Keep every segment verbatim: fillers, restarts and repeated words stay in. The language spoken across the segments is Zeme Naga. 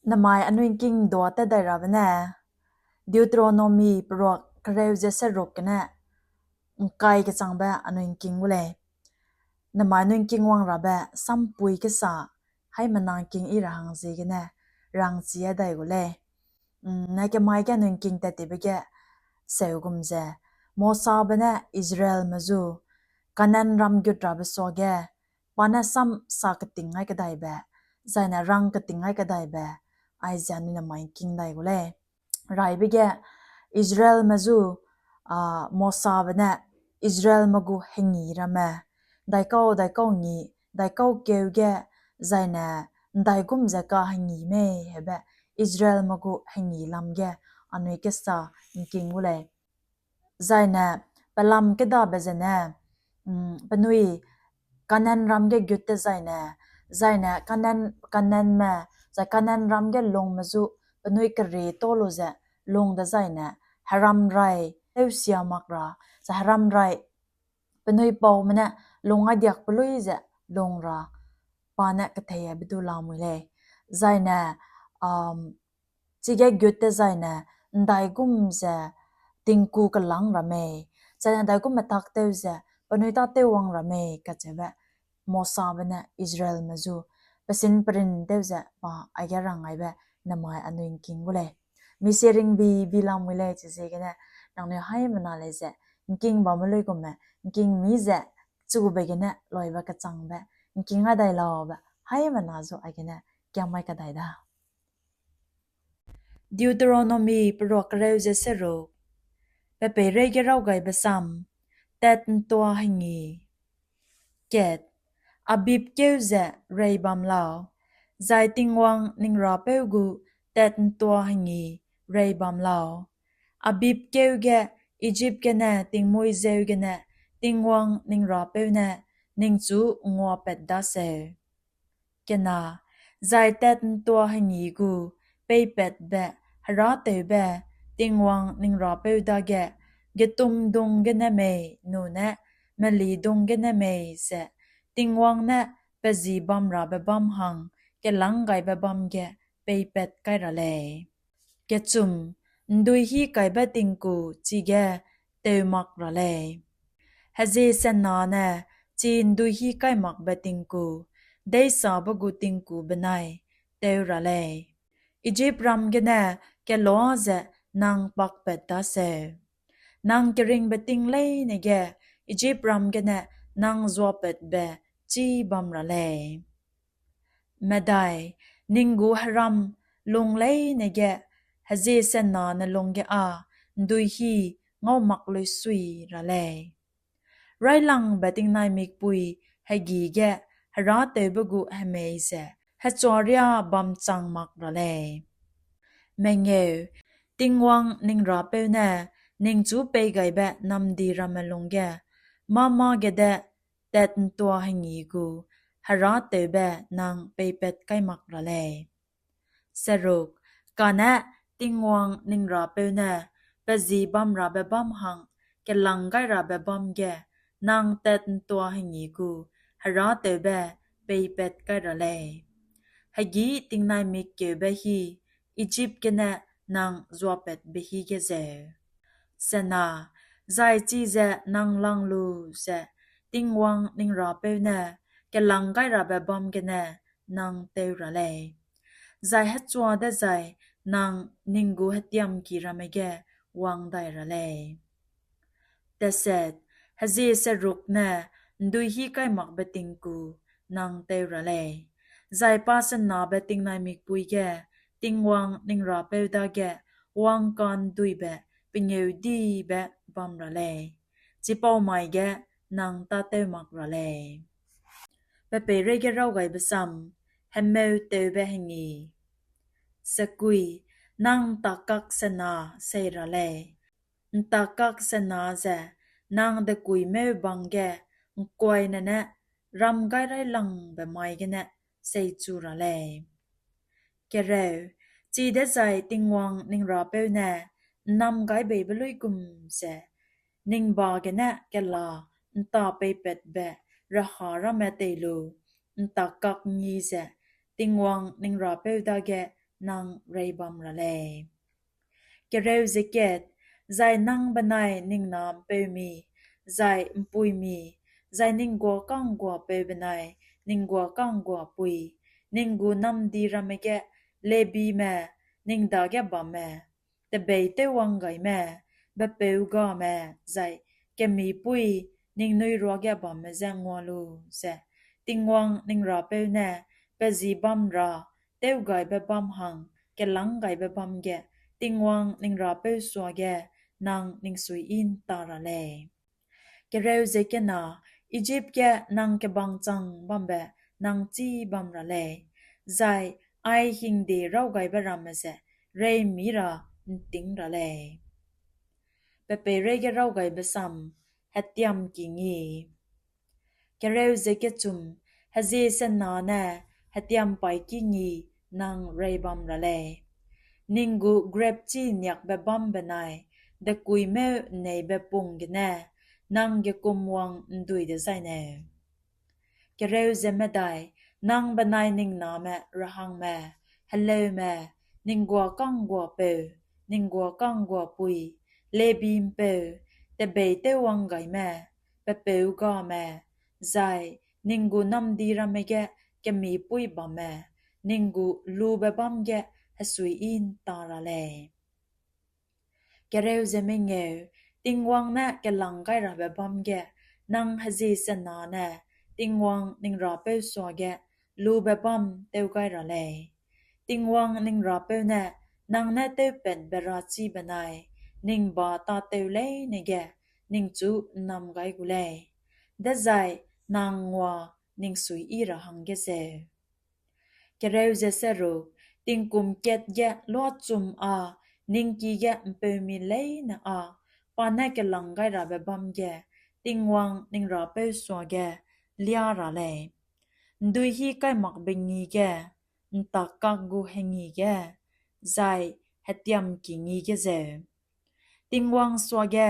Namai anui ’ngking dua tat dai rabe ne, Deuteronomi peruak kereu ze seruk gene ’ngkai kechangbe anui ’ngking gu lei. Namai anui ’ngking wang rabe sampui kesa haimena ’ngking yi ra hang ziegene rangchi a dai gu lei. Nai kemai ge anui ’ngking tat tibe ge seu gum ze, Mosabe ne Israelme zu Kanaanram gut rabe suage, pa ne sam sa keting ai kedaibe, zaine rang keting ai kedaibe, aize anui namai ’ngking dai gu lei. Raibe ge Israelme zu, a, Mosabe ne Israelme gu hengi ramme, daikau, daikau ngi, daikau keu ge, zaine ’ndaigum ze kahengi mei hebe Israelme gu hengi lam ge anui kesa ’ngking gu lei. Zaine pelam kêdabe zene, penui Kanaanram ge gut dezaine, zaine Kanaan, Kanaanme, zai Kanaanram ge lungme zu penui kerie tau lu ze lung dezaine, heramrai tewsia mak ra, zai heramrai penui paume ne lung aidiakbe lui ze lung ra, pa ne ketheibe du lamui lei. Zaine, chige gut dezaine, ’ndaigum ze tingku kelâng ra mei, zaine ’ndaigum metak tew ze penui tâtew wang ra mei kacheube, Mosabe ne Israelme zu pesin perin tew ze pa aige rang aibe namai anui ’ngking gu lei. Misi ringbi bi lamui lei chiziegene, nangnui haimena lei ze, ’ngking bamme luigumme, ’ngking mi ze, chube gene loibe kechangbe, ’ngking a dai laube, haimena zu aigene kiam mai kadai da. Deuteronomi peruak kereu ze seruk, pe peireige raw gaibe sam, tat ’ntua hengi. Kat, Abib keu ze rei bam lau, zai Tingwang ning Rapeu gu tat ’ntua hengi rei bam lau. Abib keu ge Ijip gene tingmuî zeu gene Tingwang ning Rapeu ne ningchu nguapat daseu. Kena, zai tat ’ntua hengi gu peipatbe herâtewbe Tingwang ning Rapeu dage getumdung gene mei nune melidung gene mei ze Tingwang ne pe ji bamrabe bâm hang kelâng gaibe bâm ge peipat kai ra lei. Kechum, ’nduihîkaibe tingku chige teu mak ra lei. Hezie sena ne chi ’nduihîkaimakbe tingku, deisabe gu tingku benai teu ra lei. Ijipram gene kelua ze nang pakpat daseu. Nang keringbe ting leine ge Ijipram gene nang zuapatbe chî bam ra lei. Medai, ning gu heram lung leine ge hezie sena ne lungge â ’nduihî ngau mak luisui ra lei. Raîlangbe tingnaimikpui hegî ge herâtewbe gu hemei ze hechua riâ bamchang mak ra lei. Mengeu, Tingwang ning Rapeu ne ningchu peigaibe namdi ramme lungge mâ-mâ gede tat ’ntua hengi gu herâtewbe nang peipat kai mak ra lei. Seruk, kane Tingwang ning Rapeu ne pe ji bamrabe bâm hang kelâng gai rabe bâm ge nang tat ’ntua hengi gu herâtewbe peipat kai ra lei. Hegî tingnaimik keube hî, Ijip gene nang zuapatbe hî ge zeu. Sena, zai chize nang lang lu ze Tingwang ning Rapeu ne kelâng gai rabe bâm gene nang teu ra lei. Zai hechua dezai nang ning gu hetiamki ramme ge wang dai ra lei. Teset, hezie seruk ne ’nduihîkaimakbe tingku nang teu ra lei. Zai pa senabe tingnaimikpui ge Tingwang ning Rapeu dage wangka'nduibe pengêudibe bam ra lei. Chipau mai ge nang tâtew mak ra lei. Pe peireige raw gaibe sam, hemeu tewbe hengi. Sekui, nang ’ntakkak sena sei ra lei. ’Ntakkak sena ze nang dekuîmeu bang ge ’ngkuaine ne ram gai raîlangbe mai gene seichu ra lei. Kereu, chidezai Tingwang ning Rapeu ne ’nnamgaibeibe luigum ze ning ba gene kela ’nta peipatbe rehâ ramme tei lu, ’ntakkak ngi ze Tingwang ning Rapeu dage nang reibam ra lei. Kereu ze kat, zai nang benai ning na ’mpeumi, zai ’mpuimi, zai ning guâka'ngguapeu benai ning guâka'ngguapui, ning gu namdi ramme ge, Lebime, ning dage bamme, tebeîtewwanggaime, bepeugame, zai kemîpui, ningnui ruage bamme je ngua lu ze, Tingwang ning Rapeu ne pe ji bam ra tewgaibe bâm hang kelânggaibe bâm ge Tingwang ning Rapeu suage nang ning suiyi ’nta ra lei. Kereu ze kena, Ijip ge nang kebang chang bambe nang chî bam ra lei, zai ai hingde rawgaibe ramme ze reîmi ra ’ntîng ra lei. Pe peireige rawgaibe sam, hetiam ki ngi. Kereu ze kechum, hezie sena ne hetiam paîki ngi nang reibam ra lei. Ning gu grepchî niakbe bâm benai dekuîmeu ’nneibe pung gene nang gekum wang ’ndui dezaine. Kereu ze medai, nang benai ning name rehangme, heleume, ning guâka'ngguapeu, ning guâka'ngguapui, Lebi ’mpeu, tebeîtewwanggaime, pepeugame, zai ning gu namdi ramme ge kemîpui bamme, ning gu lube bâm ge hesuiyi ’nta ra lei. Kereu ze mengeu, Tingwang ne kelânggairabe bâm ge nang hezie sena ne Tingwang ning Rapeu suage lube bâm tew gai ra lei. Tingwang ning Rapeu ne nang ne tewpatbe rachi benai ning ba tâtew leine ge ningchu ’nnam gai gu lei, dezai nang ngua ning suiyi ra hangge zeu. Kereu ze seruk, tingkum kat ge luachum â ning ki ge ’mpeumi leine â pa ne kelânggairabe bâm ge Tingwang ning Rapeu suage liâ ra lei, ’nduihîkaimakbe ngi ge, ’ntakkak gu hengi ge, zai hetiam ki ngi ge zeu. Tingwang suage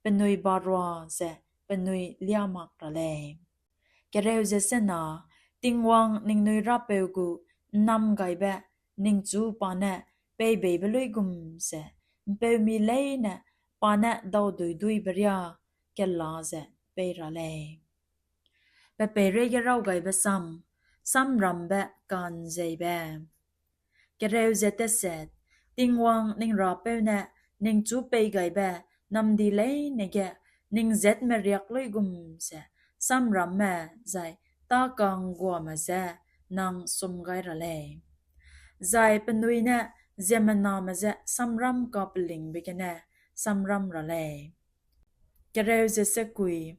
penui barua ze penui liâ mak ra lei. Kereu ze sena, Tingwang ningnui Rapeu gu ’nnamgaibe ningchu pa ne peibeibe luigum ze ’mpeumi leine pa ne daudui-duibe riâ kela ze pei ra lei. Pe peireige rawgaibe sam, samrambe ka'nzeibe. Kereu ze teset, Tingwang ning Rapeu ne ningchu peigaibe namdi leine ge ning zatme riak luigum ze samramme zai tâka'ngguame je nang sum gai ra lei, zai penui ne ziemmename je samram kapelingbe gene samram ra lei. Kereu ze sekui,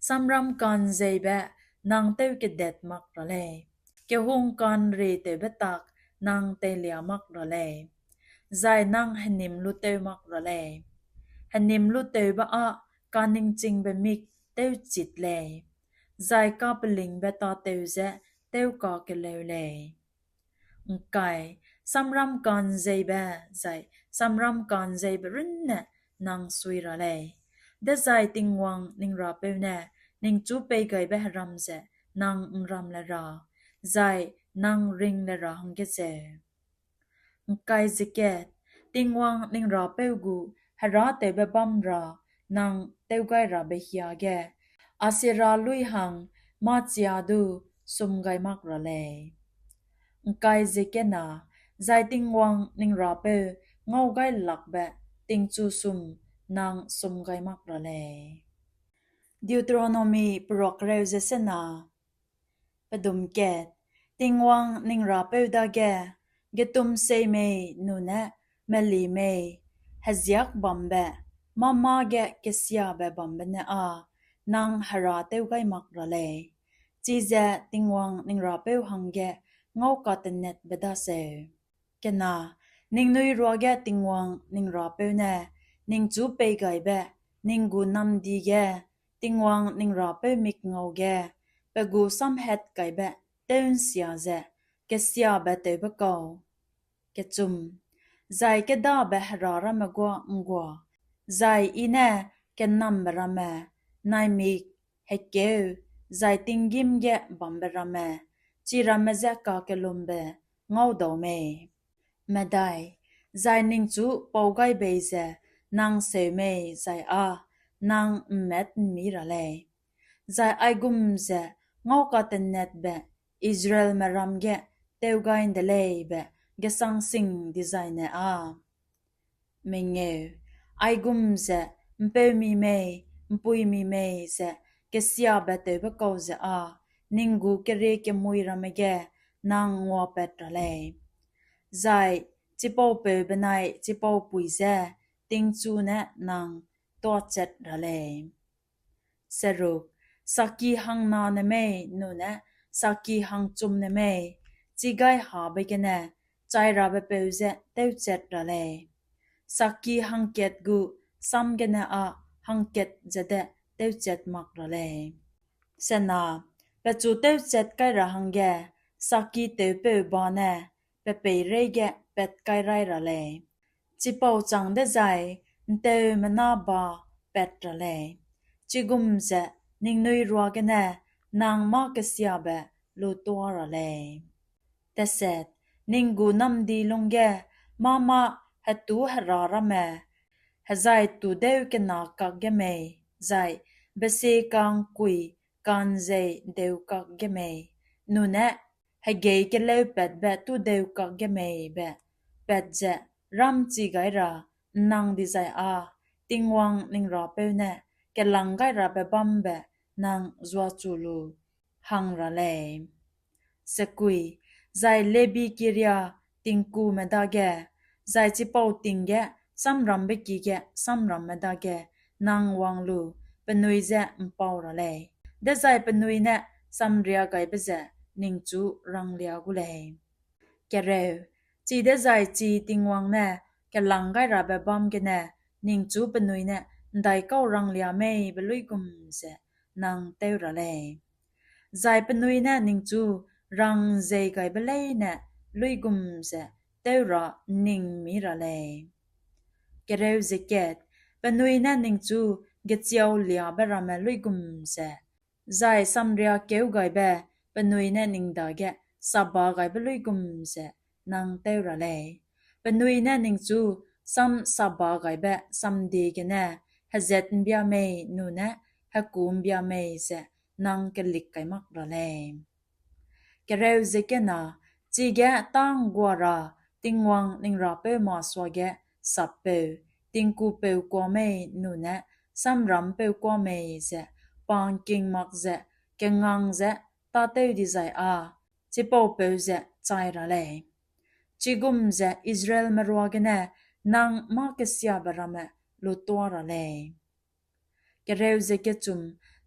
samram ka'nzeibe nang tewkedat mak ra lei, kehung ka'nrietewbe tak nang teilia mak ra lei, zai nang henîm lutew mak ra lei. Henîm lutewbe â kaningchingbe mik tewchit lei, zai kapelingbe tâtew je tewkakeleu lei. ’Ngkai, samram ka'nzeibe zai samram ka'nzeibe runne nang sui ra lei, dezai Tingwang ning Rapeu ne ningchu peigaibe heram ze nang ’nram le ra, zai nang ring le ra hangge zeu. ’Ngkai ze kat, Tingwang ning Rapeu gu herâtewbe bam ra nang tewgairabe hiage Asera luî hang mâchia du sum gai mak ra lei. ’Ngkai ze kena, zai Tingwang ning Rapeu ngaugailakbe tingchu sum nang sum gai mak ra lei. Deuteronomi peruak kereu ze sena. Pedum kat, Tingwang ning Rapeu dage, getumsei mei nune meli mei, heziak bambe, mâ-mâ ge kesiabe bambe ne â nang herâtew gai mak ra lei, chize Tingwang ning Rapeu hangge ngau katenetbe daseu. Kena, ningnui ruage Tingwang ning Rapeu ne ningchu peigaibe ning gu namdi ge Tingwang ning Rapeu mikngau ge pe gu samhatkaibe tew'nsia ze kesiabe tewbe kau. Kechum, zai kêdabe hera ramme guâ ’nggua, zai I ne kênambe ramme, naimik, hekeu, zai tinggîm ge bambe ramme, chiramme je kakellumbe ngaudau mei? Medai, zai ningchu pau gai bei ze nang seu mei zai â nang ’mmat'mmi ra lei, zai aigum ze ngau katenetbe Israelme ram ge tewgai ’nde lei be gesang sing dizai ne â. Mengeu, aigum ze ’mpeumi mei, ’mpuimi mei ze kesiabe tewbe kau ze â ning gu kerie kemui ramme ge nang nguapat ra lei, zai chipaupeu benai chipaupui je tingchu ne nang tuâchat ra lei. Seruk, saki hangna ne mei nune saki hangchum ne mei, chigaihabe gene chairabepeu je tewchat ra lei; saki hangkat gu sam gene â hangkat ze de tewchat mak ra lei. Sena, pechu tewchat kai ra hangge saki tewpeu ba ne pe peireige pat kai raî ra lei, chipau châng dezai ’nteumena ba pat ra lei; chigum ze ningnui ruagene nang mâ kesiabe lutuâ ra lei. Teset, ning gu namdi lungge mâ-mâ hetû-hera ramme, hezai tudeu kena kakge mei, zai besie ka'ngkui ka'nzei deu kakge mei, nune hegei keleupatbe tudeu kakge mei be pat ze râmchi gai ra ’nnang dizai â Tingwang ning Rapeu ne kelanggairabe bâm be nang zuachu lu hang ra lei. Sekui, zai Lebi kiria tingkume dage, zai chipau ting ge samrambe ki ge samramme dage nang wang lu penui je ’mpau ra lei, dezai penui ne samriagaibe ze ningchu ranglia gu lei. Kereu, chidezai chi Tingwang ne kelanggairabe bâm gene ningchu penui ne ’ndaikau ranglia mei be luigum ze nang tew ra lei, zai penui ne ningchu rang'nzeigaibe leine luigum ze tew ra ’nning'mmi ra lei. Kereu ze kat, penui ne ningchu gechiauliabe ramme luigum ze, zai samriakeugaibe penui ne ning dage sabagaibe luigum ze nang tew ra lei; penui ne ningchu sam sabagaibe samdie gene hezat ’mbia mei nune heku ’mbia mei ze nang kelik kai mak ra lei. Kereu ze kena, chige tâ ’nggua ra Tingwang ning Rapeu masuage sappeu, tingkupeu kua mei nune samrampeu kua mei ze pa ’ngking mak ze kengang ze tâtew dizai â chipaupeu ze chai ra lei; chigum ze Israelme ruagene nang mâ kesiabe ramme lutuâ ra lei. Kereu ze kechum,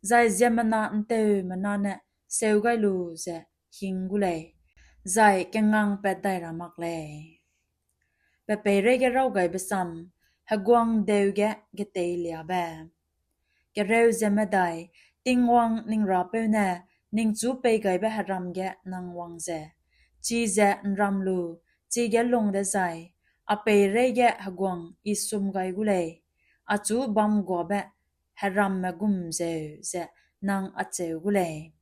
zai ziemmena ’nteumena ne seu gai lu ze hing gu lei, zai kengangpat dai ra mak lei. Pe peireige raw gaibe sam, heguang deu ge geteiliabe. Kereu ze medai, Tingwang ning Rapeu ne ningchu peigaibe heram ge nang wang ze, chize ’nram lu, chige lung dezai, a peireige heguang I sum gai gu lei, achu bamguabe heramme gum zeu ze nang acheu gu lei.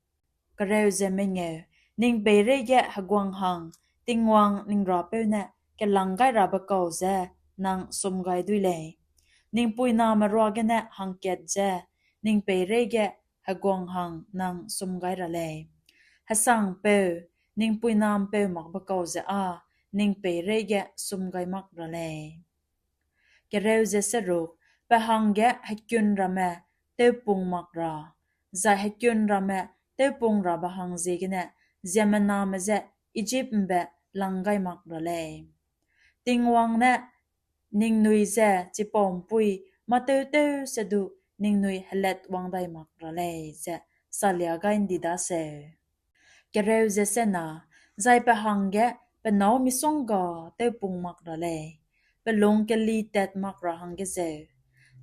Kereu ze mengeu, ning peireige heguang hang Tingwang ning Rapeu ne kelanggairabe kau je nang sum gai dui lei; ning puiname ruagene hangkat je ning peireige heguang hang nang sum gai ra lei; hesangpeu, ning puina'mpeu makbe kau ze â ning peireige sum gai mak ra lei. Kereu ze seruk, pe hangge hekun ramme tewpung mak ra, zai hekun ramme tewpung rabe hang ziegene ziemmename je Ijip ’mbe lang gai mak ra lei. Tingwang ne ningnui je chipau ’mpuî mâ-tewtew se du ningnui helatwang dai mak ra lei, ze salia gai ’ndi daseu. Kereu ze sena, zai pe hangge pe nâu misongga tewpung mak ra lei, pe lung kelitat mak ra hangge zeu,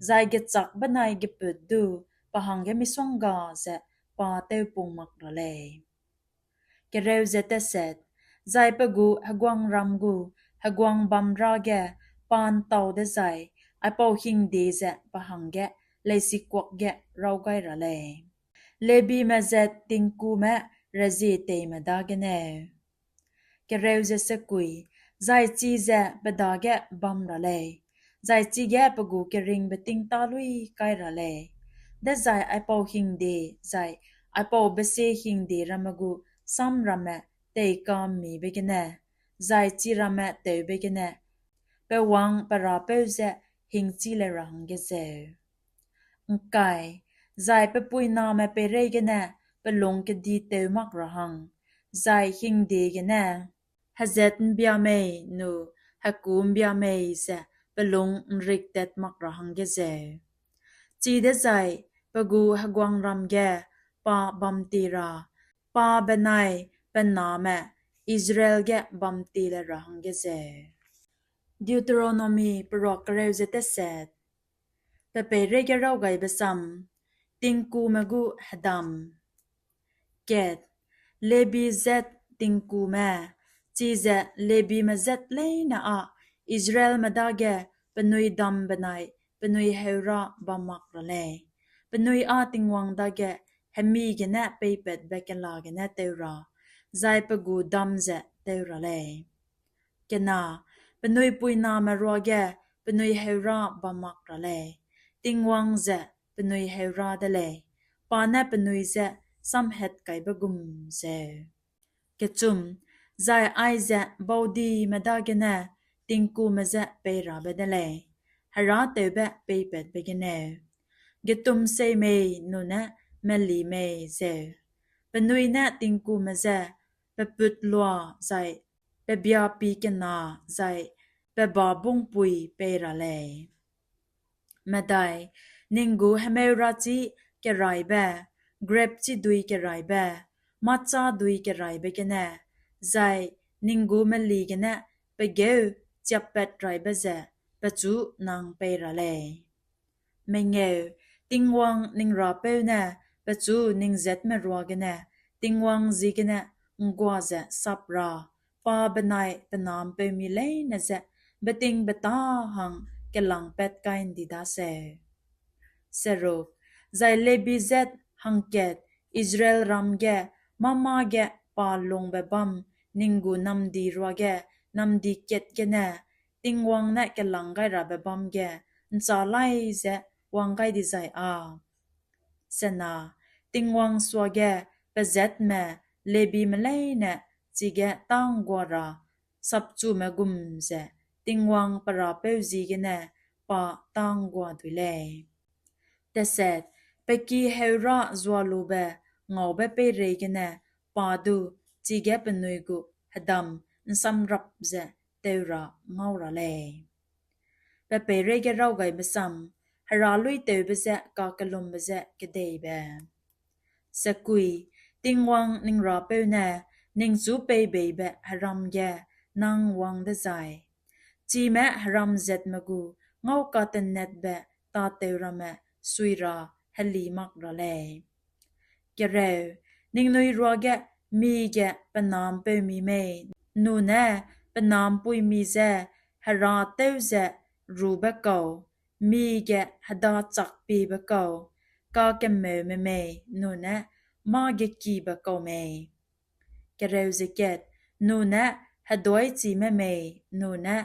zai gechâk benai gepût du pe hangge misongga ze pa tewpung mak ra lei. Kereu ze teset, zai pe gu heguangram gu heguangbamrâ ge pa ’ntau dezai, aipau hingde ze pe hangge leisikuak ge raw gai ra lei. Lebime zat tingkume rezieteime dageneu. Kereu ze sekui, zai chi ze pe dage bam ra lei, zai chige pe gu keringbe ting tâ luî kai ra lei, dezai aipau hingde zai aipau besie hingde ramme gu sam ramme teika'mmibe gene, zai chi ramme tewbe gene, pe wang pe Rapeu je hingchî le ra hangge zeu. ’Ngkai, zai pe puiname peireigene pe lung keditew mak ra hang, zai hingde gene hezat ’mbia mei nu hekû ’mbia mei ze pe lung ’nriktat mak ra hangge zeu. Chidezai pe gu heguangram ge pa bamtie ra, pa benai pe name Israel ge bamtie le ra hangge zeu. Deuteronomi peruak kereu ze tesat. Pe peireige raw gaibe sam, tingkume gu hedam. Kat, Lebi zat tingkume, chize Lebime zat leine â Israelme dage penui dam benai penui heurâ bam mak ra lei; penui â Tingwang dage hemi gene peipatbe kela gene tew ra, zai pe gu dam ze tew ra lei. Kena, penui puiname ruage penui heurâ bam mak ra lei; Tingwang ze penui heurâ de lei, pa ne penui je samhatkaibe gum zeu. Kechum, zai aize baudime dagene tingkume je peirabe de lei, herâtewbe peipatbe geneu, getumsei mei nune meli mei zeu; penui ne tingkume je pe put lua zai pe biapi kena zai pe ba bungpui pei ra lei. Medai, ning gu hemeu rachi keraîbe, grepchi dui keraîbe, mâchâ dui keraîbe gene, zai ning gu meli gene pe geu chiappat raibe ze pechu nang pei ra lei. Mengeu, Tingwang ning Rapeu ne pechu ning zatme ruagene Tingwang ziegene ’nggua ze sap ra pa benai pe na ’mpeumi leine je betingbeta hang kelângpat kai ’ndi daseu. Seruk, zai Lebi zat hangkat Israelram ge mâ-mâ ge pa lungbe bâm ning gu namdi ruage namdi kat gene Tingwang ne kelâng gai rabe bâm ge ’nchâ lai ze wang gai dizai â, sena, Tingwang suage pe zatme Lebime leine chige tâ ’nggua ra sapchume gum ze Tingwang pe Rapeu ziegene pa tâ ’nggua dui lei. Tesat, pe ki heurâ zualube ngaube peireigene pa du chige penui gu hedam ’nsamrap ze tew ra ngau ra lei. Pe peireige raw gaibe sam, Hera luîtewbe je kakellumbe je kedeibe. Sekui, Tingwang ning Rapeu ne ningchu peibeibe heram ge nang wang dezai, chime heram zatme gu ngau katennatbe tâtew ramme sui ra heli mak ra lei. Kereu, ningnui ruage mige pe na ’mpeumi mei, nune pe na ’mpuimi je herâtew ze rube kau, mige hedachakpiebe kau, kakemeume mei, nune mâ gekibe kau mei. Kereu ze kat, nune heduaichime mei, nune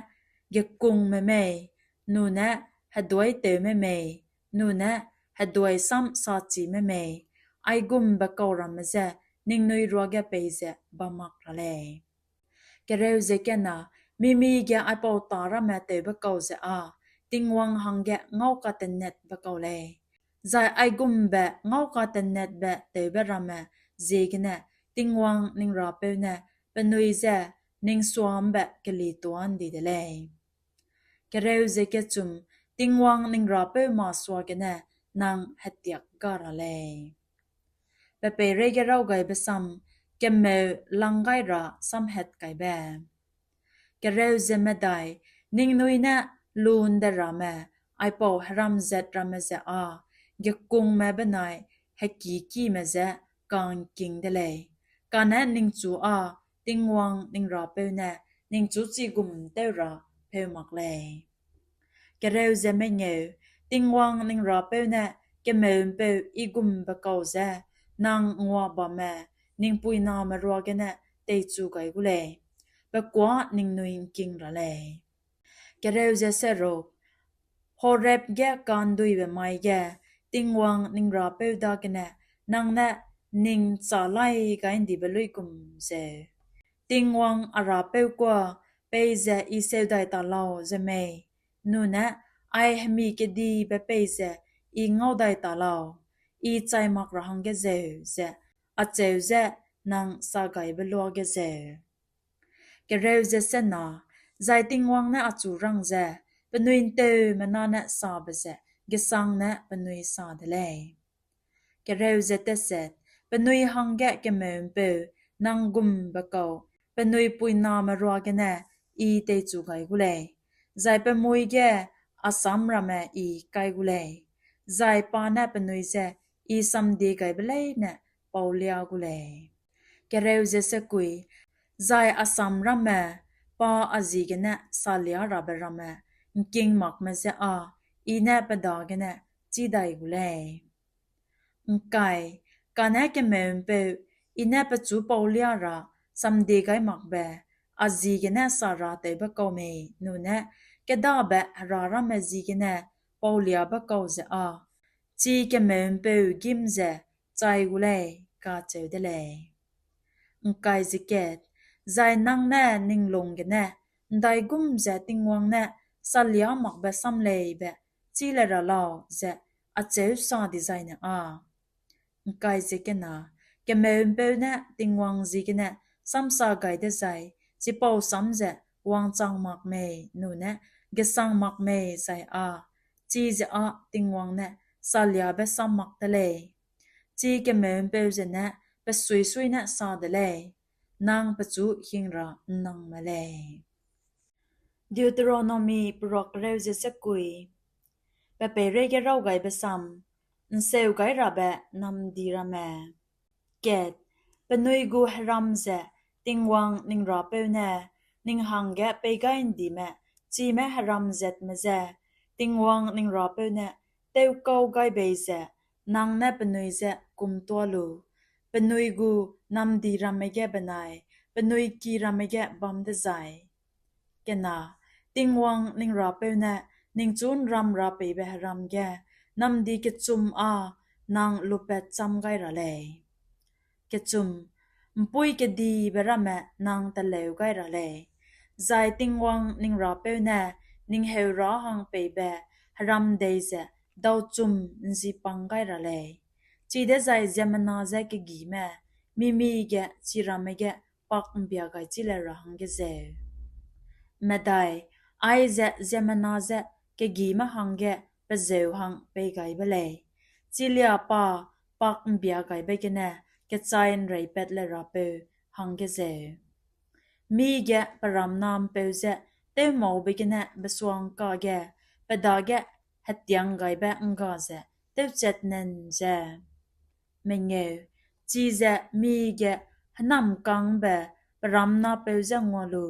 gekungme mei, nune heduaitewme mei, nune heduai sam sachime mei, aigumbe kau ramme je ningnui ruage peize bam mak ra lei. Kereu ze kena, mimige aipau tâ ramme tewbe kau ze â Tingwang hangge ngau katennatbe kau lei. Zai aigumbe ngau katennatbe tewbe ramme ziegene Tingwang ning Rapeu ne penui je ning suâ ’mbe keli tuâ ’ndi de lei. Kereu ze kechum, Tingwang ning Rapeu masuagene nang hetiak ga ra lei. Pe peireige raw gaibe sam, kemeu lang gai ra samhatkaibe. Kereu ze medai, ningnui ne lu ’nde ramme, aipau heram zat ramme ze â, gekungme benai hekîkime je ka'ngking de lei, kane ningchu â Tingwang ning Rapeu ne ningchu chigum tew ra pheu mak lei. Kereu ze mengeu, Tingwang ning Rapeu ne kemeu'mpeu i gumbe kau je nang nguabamme ning puiname ruagene teichu gai gu lei. pe kuâ ningnui ’ngking ra lei. Kereu ze seruk, Horeb ge ka'nduibe mai ge, Tingwang ning Rapeu dagene, nang ne ning ’nchâ lai gai ’ndibe luigum zeu. Tingwang a Rapeu kuâ, peize I seu dai ta lau ze mei, nune, ai hemi kedibe peize I ngau dai ta lau, I chai mak ra hangge zeu, ze acheu ze nang sa gaibe luage zeu. Kereu ze sena, zai Tingwang ne achu rang ze, penui ’nteumena ne sabe ze, gesang ne penui sa de lei. Kereu ze teset, penui hangge kemeu'mpeu nang gumbe kau, penui puiname ruagene I teichu gai gu lei, zai pe mui ge a sam ramme I kai gu lei, zai pa ne penui je I samdie gaibe leine paulia gu lei. Kereu ze sekui, zai a sam ramme, pa a ji gene salia rabe ramme, ’ngking makme je â, I ne pe dagene chî dai gu lei. ’Ngkai, kane kemeu'mpeu, I ne pechu paulia ra samdie gai makbe, a ji gene sa ra tewbe kau mei, nune, kêdabe hera ramme ji gene pauliabe kau ze â, chi kemeu'mpeu gîm ze chai gu lei, kacheu de lei. ’Ngkai ze kat, zai nang ne ning lung gene, ’ndaigum ze Tingwang ne salia makbe sam lei be chî le ra lau ze acheu sa dizai ne â. ’Ngkai ze kena, kemeu'mpeu ne Tingwang ji gene samsa gai dezai, chipau sam ze wangchang mak mei, nune gesang mak mei zai â, chize â Tingwang ne saliabe sam mak de lei. Chi kemeu'mpeu zene pe suisui ne sa de lei, nang pechu hing ra ’nnangme lei. Deuteronomi peruak kereu ze sekui. Pe peireige raw gaibe sam, ’nseu gai rabe namdi ramme. Kat, penui gu heram ze Tingwang ning Rapeu ne ning hangge pei gai ’ndime, chime heram zatme je Tingwang ning Rapeu ne tewkau gai bei ze nang ne penui je kumtua lu, penui gu namdi ramme ge benai penui ki ramme ge bam dezai. Kena, Tingwang ning Rapeu ne ningchu ’nram ra peibe heram ge namdi kechum â nang lupat cham gai ra lei. Kechum, ’mpuî kedibe ramme nang teleu gai ra lei, zai Tingwang ning Rapeu ne ning heurâ hang peibe heram dei ze dauchum ’nzipang gai ra lei, chidezai ziemmena je kegîme, mimige chi ramme ge pak ’mbia gai chi le ra hangge zeu. Medai, aize ziemmena je kegîme hangge pe zeu hang pei gai be lei, chilia pa pak ’mbia gaibe gene kechai ’nreipat le rapeu hangge zeu. Mige pe ramna'mpeu je tewmaube gene besua'ngka ge pe dage hetiang gaibe ’ngga ze tewchat nan ze. Mengeu, chize mige hênamkangbe pe ramna'mpeu je ngua lu,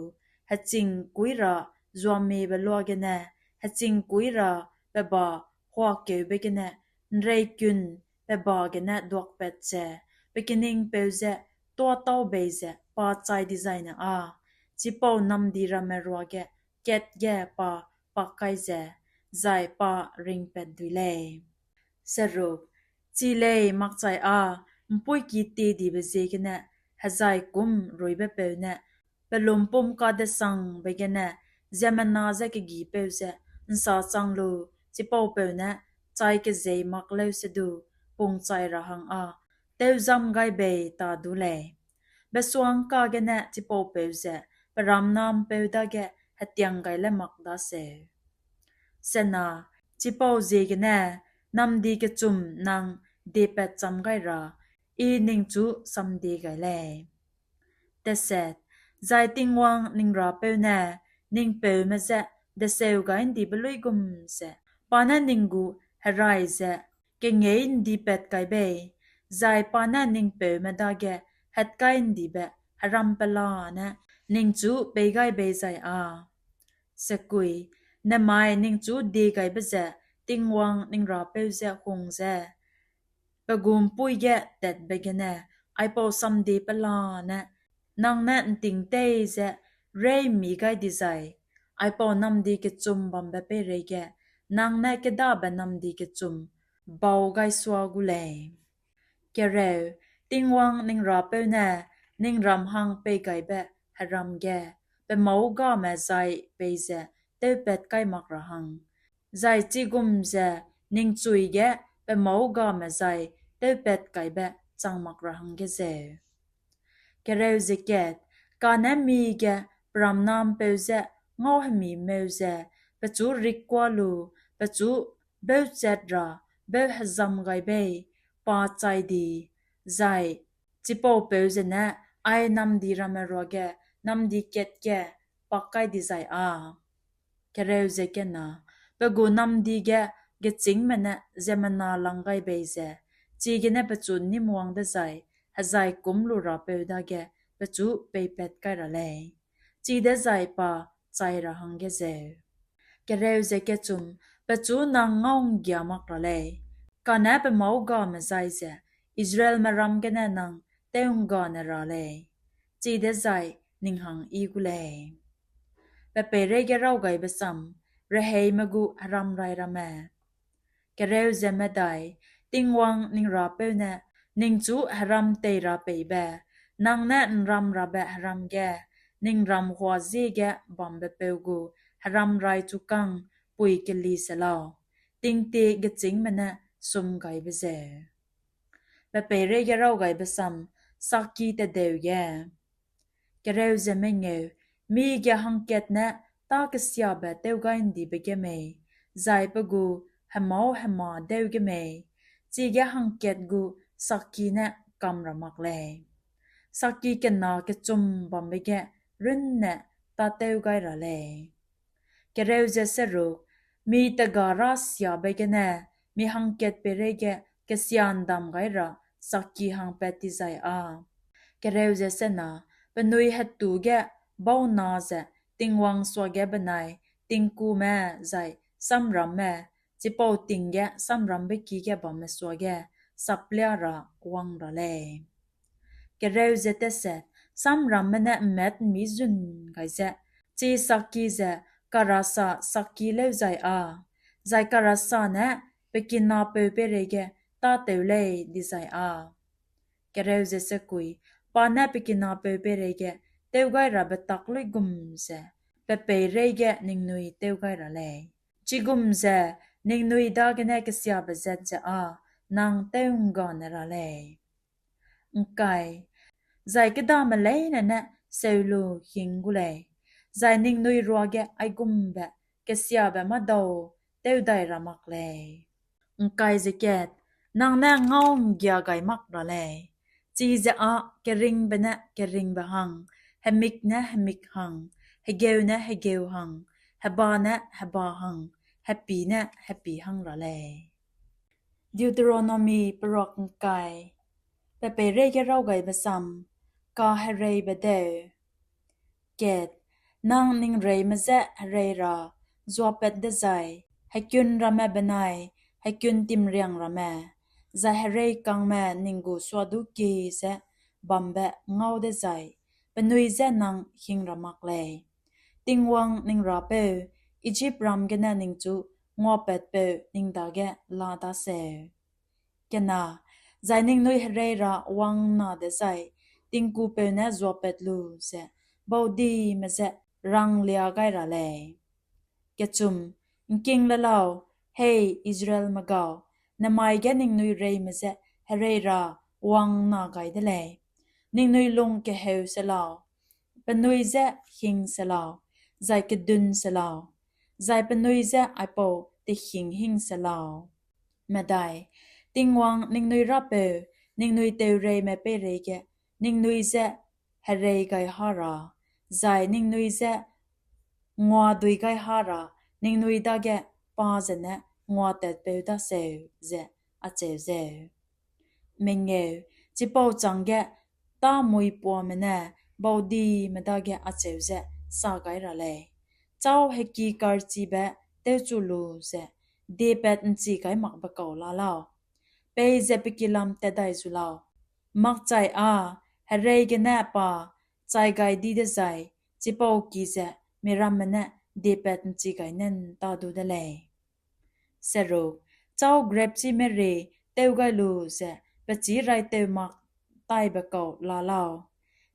hechingkui ra zuamiebe luagene, hechingkui ra pe ba huakeube gene, ’nreikun pe ba gene duakpat ze, pe keningpeu je tuâ tau bei ze pa chai dizai ne â, chipau namdi ramme ruage kat ge pa pak kai ze, zai pa ringpat dui lei. Seruk, chi lei makchai â ’mpuîki tiedibe ziegene hezai kum ruibepeu ne pe lumpum kadesangbe gene ziemmena je kegîpeu ze ’nsa chang lu, chipaupeu ne chai kezei mak leusedu pungchai ra hang â tewzam gai bei ta du lei. Besua'ngka gene chipaupeu ze pe ramna'mpeu dage hetiang gai le mak daseu. Sena, chipau ziegene namdi kechum nang diepat cham gai ra, I ningchu samdie gai lei. Teset, zai Tingwang ning Rapeu ne ning peume je deseu gai ’ndibe luigum ze, pa ne ning gu herai ze kengei ’ndipat kai bei, zai pa ne ning peume dage hetkai ’ndibe heram pelane ningchu pei gai bei zai â. Sekui, nemai ningchu diegaibe ze Tingwang ning Rapeu je hung ze pe gu ’mpuî ge tatbe gene aipau samdie pelane nang ne ’nting tei ze reî mi gai dizai, aipau namdi kechum bambe peireige nang ne kêdabe namdi kechum bau gai sua gu lei. Kereu, Tingwang ning Rapeu ne ning ram hang peigaibe heram ge pe mâu game zai peize tewpat kai mak ra hang, zai chigum ze ningchui ge pe mâu game zai tewpat kaibe chang mak ra hangge zeu. Kereu ze kat, kane mige peramna'mpeu je ngau hemi meu ze, pechu rikkua lu, pechu beuchat ra beu hezam gai bei, pa chai di, zai chipaupeu zene ai namdi ramme ruage namdi kat ge pak kai dizai â. Kereu ze kena, pe gu namdi ge gechîngme ne ziemmena lang gai bei ze, chigene pechu nîm wang dezai, hezai kûm lu Rapeu dage pechu peipat kai ra lei. Chidezai pa chai ra hangge zeu. Kereu ze kechum, pechu nang ngau'nggia mak ra lei, kane pe mâu game zai ze Israelme ram gene nang tew'nggane ra lei, chidezai ning hang yi gu lei. Pe peireige raw gaibe sam, reheime gu heramrai ramme. Kereu ze medai, Tingwang ning Rapeu ne ningchu heram tei ra peibe, nang ne ’nramrabe heram ge ning ram huâ ziege bambepeu gu heramrai chukâng pui keli se lau, tingtie gechîngme ne sum gaibe zeu. Pe peireige raw gaibe sam, sakki tedeu ge. Kereu ze mengeu, mige hangkat ne tâ kesiabe tewgai'ndibe ge mei, zai pe gu hemâu hema deu ge mei, chige hangkat gu sakki ne kam ra mak lei. Sakki kena kechum bambe ge runne tâtew gai ra lei. Kereu ze seruk, mi tega râ siabe gene mi hangkat peireige kesia'ndam gai ra sakki hangpat tizai â. Kereu ze sena, penui hetu ge bau na ze Tingwang suage benai tingkume zai samramme, chipau ting ge samrambe ki ge bamme suage saplia ra wang ra lei. Kereu ze teset, samramme ne ’mmat'mmi zun gai ze, chi sakki ze karasa sakki lêuzai â, zai karasa ne pe kinapeu peireige tâtew lei dizai â. Kereu ze sekui, pa ne pe kinapeu peireige tewgairabe tak luigum ze pe peireige ningnui tewgai ra lei. Chigum ze ningnui dagene kesiabe zat ze â nang tew'nggane ra lei. ’Ngkai, zai kêdame leine ne seu lu hing gu lei, zai ningnui ruage aigumbe kesiabe mâdau tewdai ra mak lei. ’Ngkai ze kat, nang ne ngau'nggia gai mak ra lei, chize â keringbe ne keringbe hang, hemik ne hemik hang, hegeu ne hegeu hang, heba ne heba hang, hepi ne hepi hang ra lei. Deuteronomi peruak ’ngkai. Pe peireige raw gaibe sam, kahereibe deu. Kat, nang ning reime je herei ra zuapat dezai, hekun ramme benai hekun timriang ramme, zai hereikangme ning gu suadu kie ze bambe ngau dezai, penui je nang hing ra mak lei. Tingwang ning Rapeu, Ijipram gene ningchu nguapatpeu ning dage la daseu. Kena, zai ningnui herei ra wang'nna dezai, tingkupeu ne zuapat lu ze, baudime je ranglia gai ra lei. Kechum, ’ngking le lau, hei Israelme gau, nemai ge ningnui reime je herei ra wang'nna gai de lei. Ningnui lung keheu se lau, penui je hing se lau, zai kedun se lau, zai penui je aipau tehing hing se lau. Medai, Tingwang ningnui Rapeu, ningnui teureime peireige ningnui je herei gai ha ra, zai ningnui je nguadui gai ha ra, ningnui dage pa zene nguatatpeu daseu ze acheu zeu. Mengeu, chipau chângge tâmuipuame ne baudime dage acheu ze sa gai ra lei: Châu heki karchibe tewchu lu ze, diepat ’nchi gai makbe kau la lau, peize pe ki lam tat dai zu lau. Makchai â herei gene pa chai gai di dezai, chipau ki ze miramme ne diepat ’nchi gai ne ’nta du de lei. Seruk, châu grepchime ri tew gai lu ze pechî raitew mak taibe kau la lau,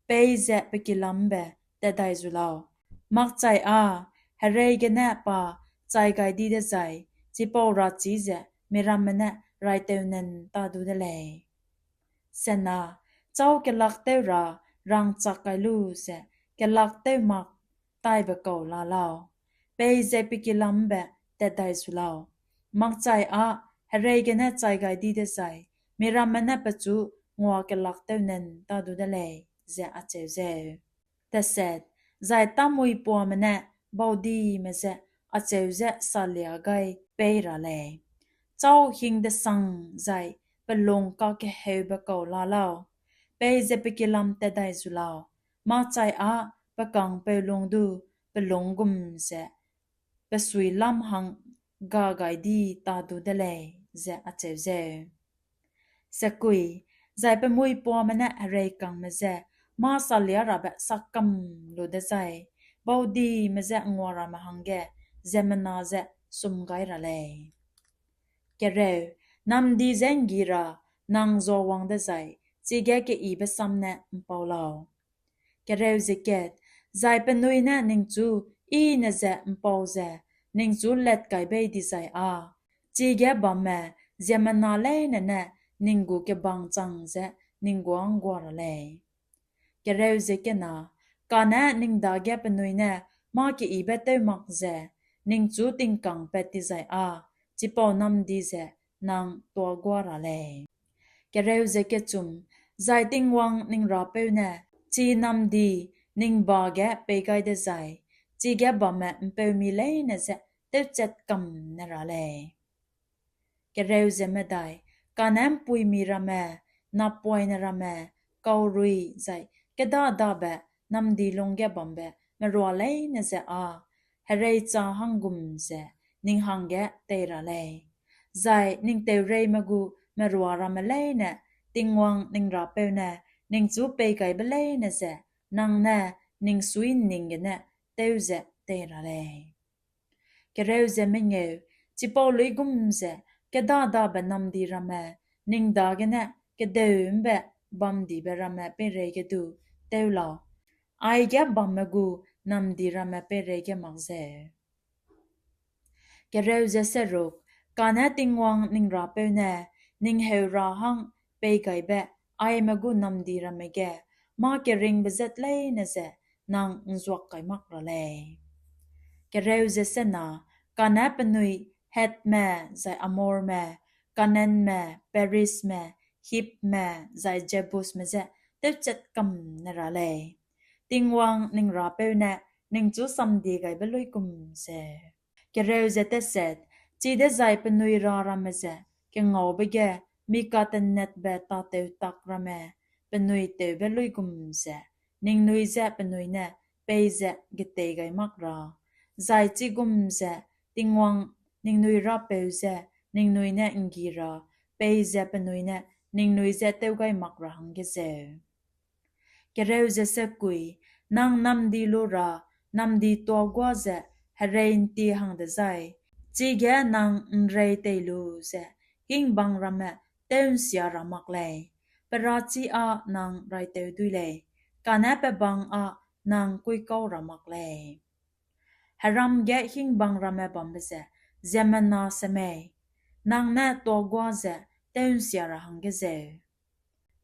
peize pe kilambe tat dai zu lau. Makchai â herei gene pa chai gai di dezai, chipau rachî ze miramme ne raitew ne ’nta du de lei. Sena, châu kelak tew ra rangchak kai lu ze kelak tew mak taibe kau la lau, peize pe kilambe tat dai zu lau. Makchai â herei gene chai gai di dezai, miramme ne pechu ngua kelak tew ne ’nta du de lei, ze acheu zeu. Teset, zai tâmuipuame ne baudime je acheu ze salia gai pei ra lei: Châu hing desang zai pe lung kakeheube kau la lau, peize pe kilam tat dai zu lau. Makchai â pe kangpeu lung du pe lung gum ze pe suilam hang ga gai di ta du de lei, ze acheu zeu. Sekui, zai pe muipuame ne hereikangme je mâ salia rabe sakkam lu dezai, baudime je ngua ramme hangge ziemmena je sum gai ra lei. Kereu, namdi je ’nggi ra nang zuawang dezai, chige keyibe sam ne ’mpau lau. Kereu ze kat, zai penui ne ningchu yine ze ’mpau ze ningchu lat kai bei dizai â, chige bamme ziemmena leine ne ning gu kebang chang ze ning guâ ’nggua ra lei. Kereu ze kena, kane ning dage penui ne mâ keyibe tew mak ze ningchu tingkangpat dizai â, chipau namdi ze nang tuâguâ ra lei. Kereu ze kechum, zai Tingwang ning Rapeu ne chi namdi ning ba ge pei gai dezai, chige bamme ’mpeumi leine je tewchat kam ne ra lei. Kereu ze medai, kane ’mpuimi ramme, napoine ramme, kaurui zai kêda-dabe namdi lungge bambe merua leine ze â, hereicha hanggum ze ning hangge tei ra lei. Zai ning teureime gu merua ramme leine Tingwang ning Rapeu ne ningchu peigaibe leine ze nang ne ning sui'nning gene tew ze tei ra lei. Kereu ze mengeu, chipau luigum ze kêda-dabe namdi ramme ning dagene kedeu ’mbe bamdibe ramme peireige du tew lau, aige bamme gu namdi ramme peireige mak zeu. Kereu ze seruk, kane Tingwang ning Rapeu ne ning heu ra hang peigaibe aime gu namdi ramme ge mâ keringbe zat leine ze nang ’nzuak kai mak ra lei. Kereu ze sena, kane penui Hethme, zai Amorme, Kanaanme, Perizme, Hibme, zai Jebusme je tewchat kam ne ra lei, Tingwang ning Rapeu ne ningchu samdiegaibe luigum ze. Kereu ze teset, chidezai penui ra ramme ze kengaube ge mi katenetbe tâtewtak ramme penui tewbe luigum ze ningnui je penui ne peize getei gai mak ra, zai chigum ze Tingwang ningnui Rapeu je ningnui ne ’nggi ra, peize penui ne ningnui je tew gai mak ra hangge zeu. Kereu ze sekui, nang namdi lu ra namdi tuâguâ ze herei ’nti hang dezai, chige nang ’nrei tei lu ze hingbang ramme tew'nsia ra mak lei, pe rachi â nang raitew dui lei, kane pe bang â nang kuikau ra mak lei. Heram ge hingbang ramme bambe ze ziemmena semei, nang ne tuâguâ ze tew'nsia ra hangge zeu.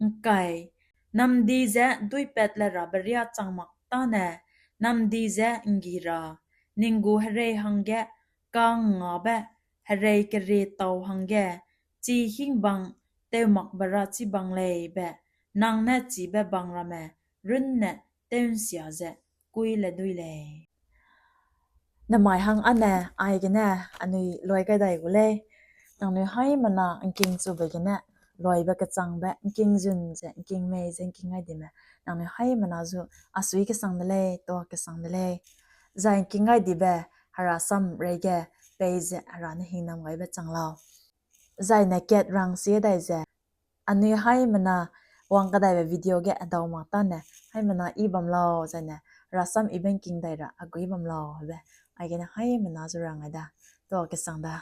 ’Ngkai, namdi je duipat le rabe riâ chang mak tâne, namdi je ’nggi ra, ning gu herei hangge ka'ngngâbe herei kerietau hangge, chi hingbang tewmakbe rachi bang lei be nang ne chibe bang ramme runne tew'nsia ze kui le dui lei. Namai hang âne aigene anui loi gai dai gu lei. Nangnui haimena ’ngkingchube gene loibe kechangbe ’ngking zun ze ’ngking mei ze ’ngking gai dime, nangnui haimena zu a sui kesang de lei, tuâ kesang de lei. Zai ’ngking gai dibe Hera sam reige peize Hera ne hingnam gaibe chang lau. Zaine kat rangsie dai ze, anui haimena wang kadaibe video ge hedau mak tâne, haimena i bam lau, zaine rasam e banking dai ra a gui bam lau hebe, aigene haimena zu rang ai da. To kesang da,